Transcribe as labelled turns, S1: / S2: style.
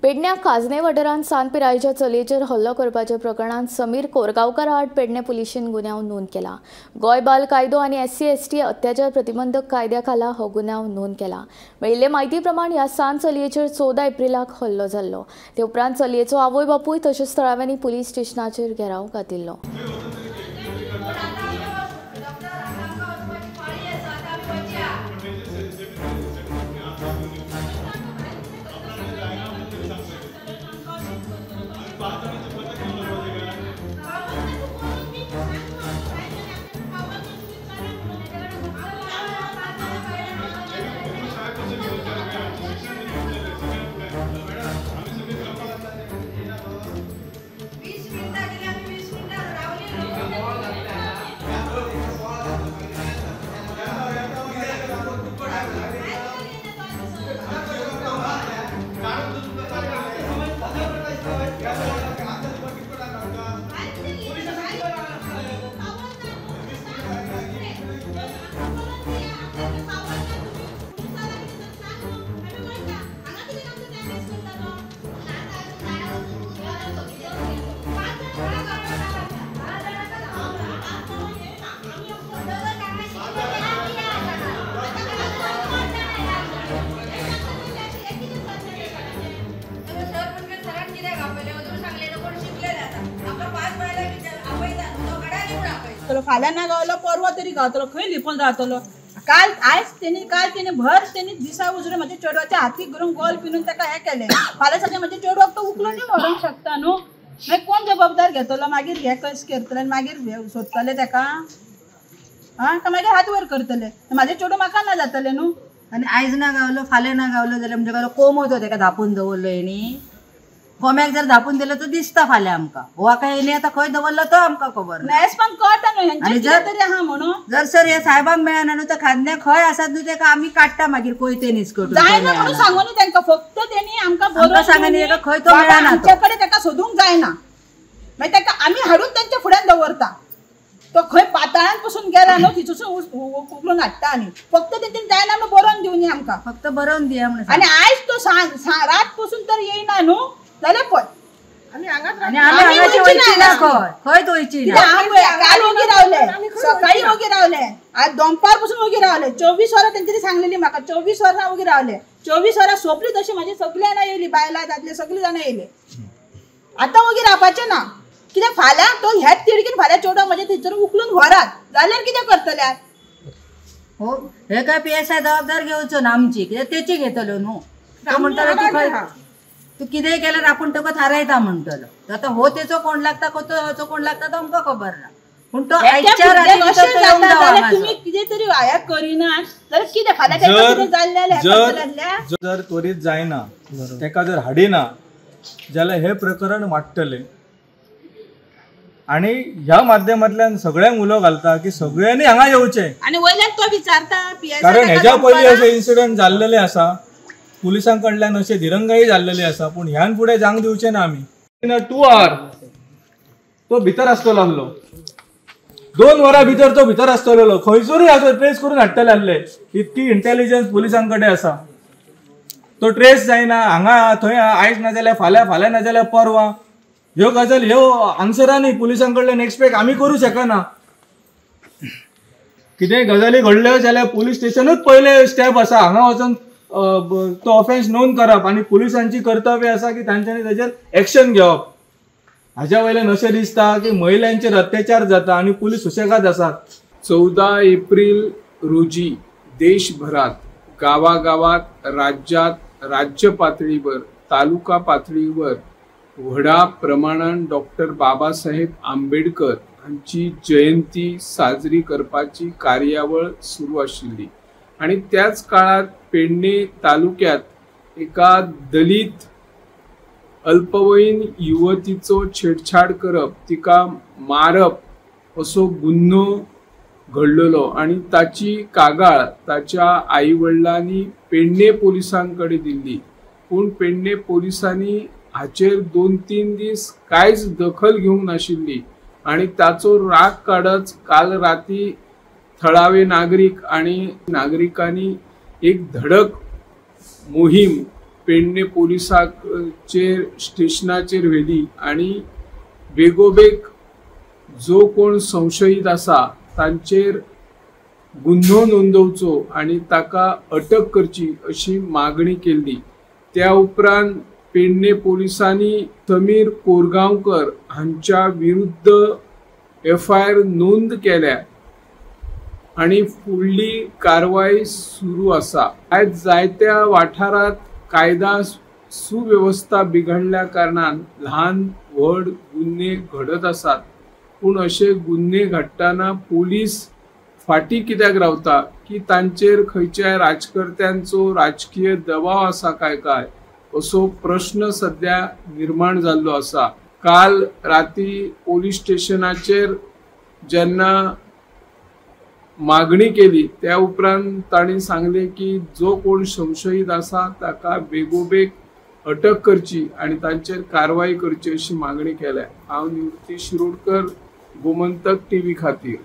S1: पेडण्या काजने वाठारांत सान पिरायेच्या चलयेचेर हल्लो करपाच्या प्रकरणांत समीर कोरगांवकर आड पेडणे पुलिशेन गुन्यांव नोंद केला। गोंय बाल कायदो आनी SC ST अत्याचार प्रतिबंधक कायद्या खाला हो गुन्यांव नोंद केला। मेळिल्ले म्हायती प्रमाण ह्या सान चलयेचेर 14 एप्रिलाक हल्लो जाल्लो। ते उपरांत चलयेचो आवय बापूय तशेंच थळाव्यांनी पुलीस स्टेशनाचेर घेराव घातिल्लो।
S2: फाल्यां ना गावलो परवा तरी गावतलो, खंय लिपून रावतलो। काल आयज तेणी काल तेणी भर तेणी दिसा उजरे म्हज्या चेडवाच्या हातीक धरून गोल पिनून ताका हें केलें। फाल्यां सगळें म्हज्या चेडवाक तो उखलून व्हरूंक शकता न्हू। मागीर कोण जबाबदार घेतलो? मागीर हे कशें करतले आनी मागीर सोदतले ताका, आं काय मागीर हात वयर करतले? म्हाजें चेडूं म्हाका ना जातलें न्हू।
S3: आनी आयज ना गावलो फाल्यां ना गावलो जाल्यार म्हणजे कोमो तो ताका धापून दवरलो हेणी, कोम्याक जर धापून दिलो तो दिसता फाल्यां आमकां। हो आतां हेणी आतां खंय दवरलो तो आमकां खबर ना।
S2: पण कळटा न्हू हेंचें कितें तरी आहा म्हणून।
S3: जर सर हे साहेबांक मेळना न्हू तर खांद्या खंय आसात न्हू तेका आमी काडटा मागीर कोयते निस्कटून
S2: जायना म्हणून सांगून तांकां, फक्त तेणी आमकां बरोवन
S3: सांगून तेका खंय तो मेळना,
S2: आमचे कडेन ताका सोदूंक जायना। मागीर ताका आमी हाडून तेंच्या फुड्यान दवरता, तो खंय पाताळान पसून गेला न्हू थंयसून उखलून हाडटा। आनी फक्त तेंच्यानी जायना म्हणून बरोवन दिवनी आमकां,
S3: फक्त बरोवन दिया म्हणून।
S2: आनी आयज तो रात पसून तर येयना न्हू जाल्यार पळय काल ओगी रावले, सकाळी ओगी रावले, आज दोनपार पसून ओगी रावले। 24 वरां तेंच्यांनी सांगलेली म्हाका, 24 वरां ओगी रावले। 24 वरां सोंपली तशी म्हाजी सगळीं जाणां येयली, बायलां दादले सगळीं जाणां येयले। आतां ओगी रावपाचें ना, कित्याक फाल्यां तो ह्याच तिडकीन फाल्यां चेडवाक म्हज्या थंयसर उखलून व्हरात जाल्यार कितें करतले?
S3: हो हे काय PSI जबाबदार घेवचो ना आमची, कित्याक तेची घेतलो न्हू। तो म्हणटलो तूं खंय तूं कितेंय केल्यार आपूण तुका थारायता म्हणटलो। आतां हो तेचो कोण लागता कोचो कोण लागता तो आमकां खबर ना, पूण तो आयच्या राती
S2: तुमी कितें तरी वाया करिना जाल्यार कितें फाल्यां कितें जाल्लें?
S4: जर त्वरीत जायना, तेका जर हाडिना जाल्यार हें प्रकरण वाडटलें। आनी ह्या माध्यमांतल्यान सगळ्यांक उलो घालता की सगळ्यांनी हांगा येवचें।
S2: आनी वयल्यान तो विचारता,
S4: कारण हेज्या पयलीं अशे इन्सिडंट जाल्लेले आसा, पुलिसां कडल्यान अशे दिरंगाई जाल्लेली आसा, पूण ह्यान फुडें जावंक दिवचें ना आमी। 2 our तो भितर आसतलो आहलो, 2 वरां भितर तो भितर आसतलो, खंयसरूय आसो ट्रेस करून हाडटले आहले। इतकी इंटेलिजन्स पुलिसां कडेन आसा, तो ट्रेस जायना हांगा थंय, आयज ना जाल्यार फाल्यां, फाल्यां ना जाल्यार परवां। ह्यो गजाल ह्यो आन्सरांनी पुलिसां कडल्यान एक्सपेक्ट आमी करूं शकना। कितेंय गजाली घडल्यो जाल्यार पुलीस स्टेशनूच पयलें स्टेप आसा, हांगा वचून तो ऑफेन्स नोंद करप आनी पुलिसांची कर्तव्य आसा की तांच्यांनी ताजेर एक्शन घेवप। हाज्या वयल्यान अशें दिसता की महिलांचेर अत्याचार जाता आनी पुलीस सुशेगाद आसात।
S5: 14 एप्रिल रोजी देशभरात गावागावात, राज्यात, राज्य पातळीवर, तालुका पातळीवर व्हडा प्रमाणान डॉक्टर बाबासाहेब आंबेडकर हांची जयंती साजरी करपाची कार्यावळ सुरू आशिल्ली आनी त्याच काळात पेडणे तालुक्यात एका दलित अल्पवयीन युवतीचो छेडछाड करप, तिका मारप असो गुन्हो घडलेलो आनी ताची कागाळ ताच्या आई वडिलांनी पेडणे पोलिसांकडे दिल्ली। पूण पेडणे पोलिसांनी हाचेर 2-3 दीस कांयच दखल घेवंक नाशिल्ली आनी ताचो राग काडत काल राती थळावे नागरीक आनी नागरिकांनी एक धडक मोहीम पेडणे पोलिसांचेर स्टेशनाचेर व्हेली आनी बेगोबेग जो कोण संशयीत आसा तांचेर गुन्हो नोंदवचो आनी ताका अटक करची अशी मागणी केल्ली. त्या उपरांत पेडणे पोलिसांनी समीर कोरगांवकर हांच्या विरुद्ध एफआयआर नोंद केल्या आनी फुडली कारवाय सुरू आसा. आयज जायत्या वाठारांत कायदा सुवेवस्था बिघडल्या कारणान ल्हान व्हड गुन्हे घडत आसात, पूण अशे गुन्हे घडटना पोलीस फाटी कित्याक रावता की तांचेर खंयच्याय राजकर्त्यांचो राजकीय दबाव आसा काय काय असो प्रश्न सध्या निर्माण जाल्लो आसा. काल राती पोलीस स्टेशनाचेर जेन्ना मागणी केली त्या उपरांत तांणी सांगलें की जो कोण संशयीत आसा ताका बेगोबेग अटक करची आनी तांचेर कारवाय करची अशी मागणी केल्या. हांव निवृत्ती शिरोडकर, गोमंतक टीव्ही खातीर.